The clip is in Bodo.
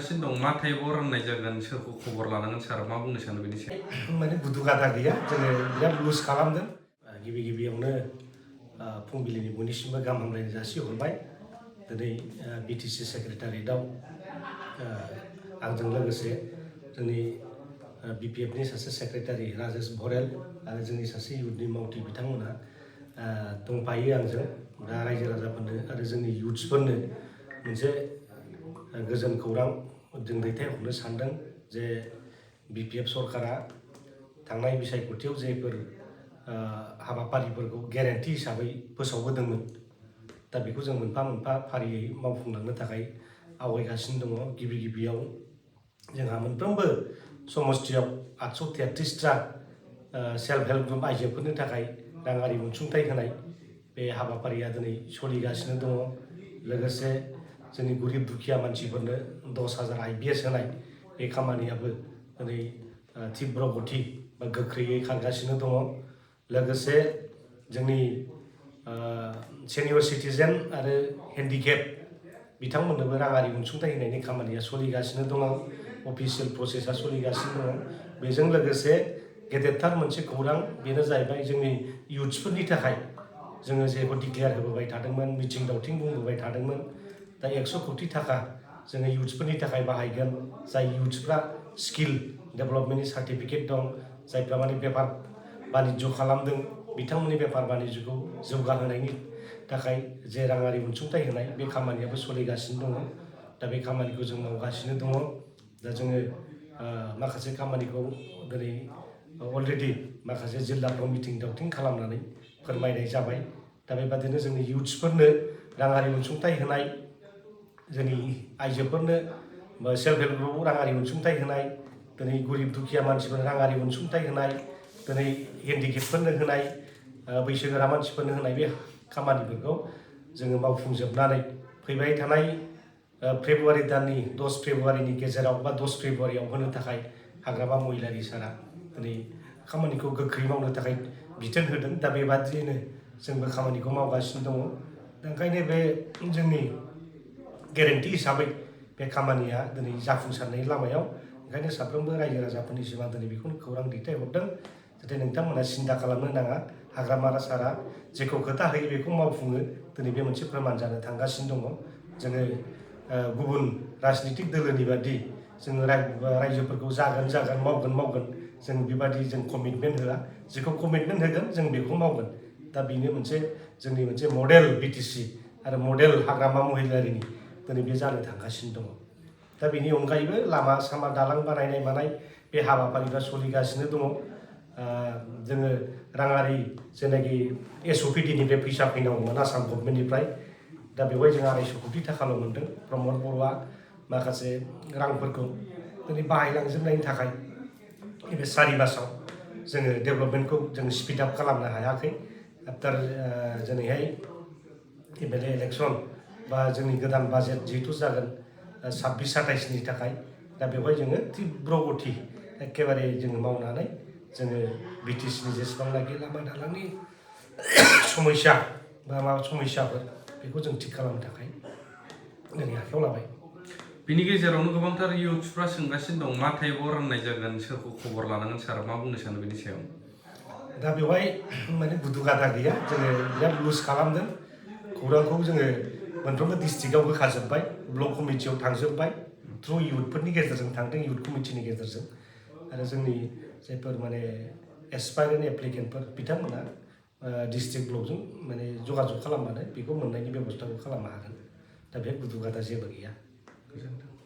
दं मा टाइपआव राननाय जागोन सोरखौ खबर लानांगोन सार मा बुंनो सानो बेनि सायाव माने गुदु गादा गैया जोङो बिराद लुज खालामदों गिबियावनो फुंबिलिनि बयनिसिमबो गाहाम हामलायनाय जासिहरबाय दिनै बिटिसि सेक्रेटारियेटआव आंजों लोगोसे जोंनि बिपिएफनि सासे सेक्रेटारि राजेश भरेल आरो जोंनि सासे इउथनि मावथि बिथांमोनहा दंफायो आंजों दा रायजो राजाफोरनो आरो जोंनि इउथ्सफोरनो मोनसे गोजोन खौरां जों दैथायहरनो सानदों जे बिपिएफ सरकारा थांनाय बिसायख'थियाव जेफोर हाबाफारिफोरखौ गेरेन्टि हिसाबै फोसावबोदोंमोन दा बेखौ जों मोनफा मोनफा फारियै मावफुंलांनो थाखाय आवगायगासिनो दङ। गिबियाव जोंहा मोनफ्रोमबो समस्थियाव 833टा सेल्फ हेल्प ग्रुप आइजोफोरनि थाखाय राङारि अनसुंथाइ होनाय बे हाबाफारिया दिनै सोलिगासिनो दङ। लोगोसे जोंनि गरिब दुखिया मानसिफोरनो 10,000 IBS होनाय बे खामानियाबो दिनै तीव्र गति बा गोख्रैयै खारगासिनो दङ। लोगोसे जोंनि सेनियर सिटिजेन आरो हेन्डिकेप बिथांमोननोबो राङारि अनसुंथाइ होनायनि खामानिया सोलिगासिनो दङ। अफिसियेल प्रसेसा सोलिगासिनो दङ। बेजों लोगोसे गेदेरथार मोनसे खौरां बेनो जाहैबाय जोंनि इउथ्सफोरनि थाखाय जोङो जेखौ डिक्लेयार होबोबाय थादोंमोन मिथिं दावथिं बुंबोबाय थादोंमोन दा 100 कोटि थाखा जोङो इउथ्सफोरनि थाखाय बाहायगोन जाय इउथ्सफ्रा स्किल डेभेलपमेन्टनि सार्टिफिकेट दं जायफ्रा माने बेफार बानिज्य खालामदों बिथांमोननि बेफार बानिज्यखौ जौगाहोनायनि थाखाय जे राङारि अनसुंथाइ होनाय बे खामानियाबो सोलिगासिनो दङ। दा बे खामानिखौ जों मावगासिनो दङ। दा जोङो माखासे खामानिखौ दिनै अलरेडि माखासे जिल्लाफ्राव मिथिं दावथिं खालामनानै फोरमायनाय जाबाय। दा बेबादिनो जोंनि इउथ्सफोरनो राङारि अनसुंथाइ होनाय जोंनि आइजोफोरनो सेल्फ हेल्प ग्रुपआव राङारि अनसुंथाइ होनाय दिनै गरिब दुखिया मानसिफोरनो राङारि अनसुंथाइ होनाय दिनै हेन्डिकेपफोरनो होनाय बैसोगोरा मानसिफोरनो होनाय बे खामानिफोरखौ जोङो मावफुंजोबनानै फैबाय थानाय फेब्रुवारि दाननि 10 फेब्रुवारिनि गेजेराव बा 10 फेब्रुवारियाव होनो थाखाय हाग्रामा महिलारि सारा दिनै खामानिखौ गोख्रै मावनो थाखाय बिथोन होदों। दा बेबादियैनो जोंबो खामानिखौ मावगासिनो दङ। दा ओंखायनो बे जोंनि गेरेन्टि हिसाबै बे खामानिया दिनै जाफुंसारनायनि लामायाव ओंखायनो साफ्रोमबो रायजो राजाफोरनिसिम आं दिनै बेखौनो खौरां दैथायहरदों जाहाथे नोंथांमोना सिन्था खालामनो नाङा हाग्रामा सारा जेखौ खोथा होयो बेखौ मावफुङो दिनै बे मोनसे फोरमान जानो थांगासिनो दङ। जोङो गुबुन राजनितिक दोलोनि बादि जोङो रायजोफोरखौ जागोन मावगोन जों बेबादि जों कमिटमेन्ट होआ जेखौ कमिटमेन्ट होगोन जों बेखौ मावगोन। दा बेनो मोनसे जोंनि मोनसे मडेल बिटिसि आरो मडेल हाग्रामा महिलारिनि दिनै बे जानो थांगासिनो दङ। दा बेनि अनगायैबो लामा सामा दालां बानायनाय मानाय बे हाबाफारिफ्रा सोलिगासिनो दङ। जोङो राङारि जेनाखि SOPDनिफ्राय फैसा फैनांगौमोन आसाम गभर्नमेन्टनिफ्राय दा बेवहाय जों 250 कोटि थाखाल' मोन्दों। प्रमद बर'आ माखासे रांफोरखौ दिनै बाहायलांजोबनायनि थाखाय नैबे 4 मासाव जोङो डेभेलपमेन्टखौ जों स्पिड आप खालामनो हायाखै। आफ्टार दिनैहाय MLA इलेक्सन बा जोंनि गोदान बाजेट जिहेतु जागोन 26-27नि थाखाय दा बेवहाय जोङो तीव्र गति एखेबारे जोङो मावनानै जोङो बिटिसिनि जेसेबांनाखि लामा दालांनि समस्या बा माबा समस्याफोर बेखौ जों थिग खालामनो थाखाय दिनै आखायाव लाबाय। बिनि गेजेरावनो गोबांथार इउथ्सफ्रा सोंगासिनो दं मा टाइपआव राननाय जागोन सोरखौ खबर लानांगोन सार मा बुंनो सानो बेनि सायाव दा बेवहाय माने गुदु गादा गैया जोङो बिराद लुज खालामदों खौरांखौ जोङो मोनफ्रोमबो डिस्ट्रिक्टआव होखाजोब्बाय ब्लक कमिटियाव थांजोब्बाय थ्रु इउथफोरनि गेजेरजों थांदों इउथ कमिटिनि गेजेरजों आरो जोंनि जायफोर माने एसपायरेन्ट एप्लिकेन्टफोर बिथांमोना डिस्ट्रिक्ट ब्लकजों माने जगाजग खालामनानै बेखौ मोननायनि बेबस्थाखौ खालामनो हागोन। दा बे गुदु गादा जेबो गैया। गोजोन्थों।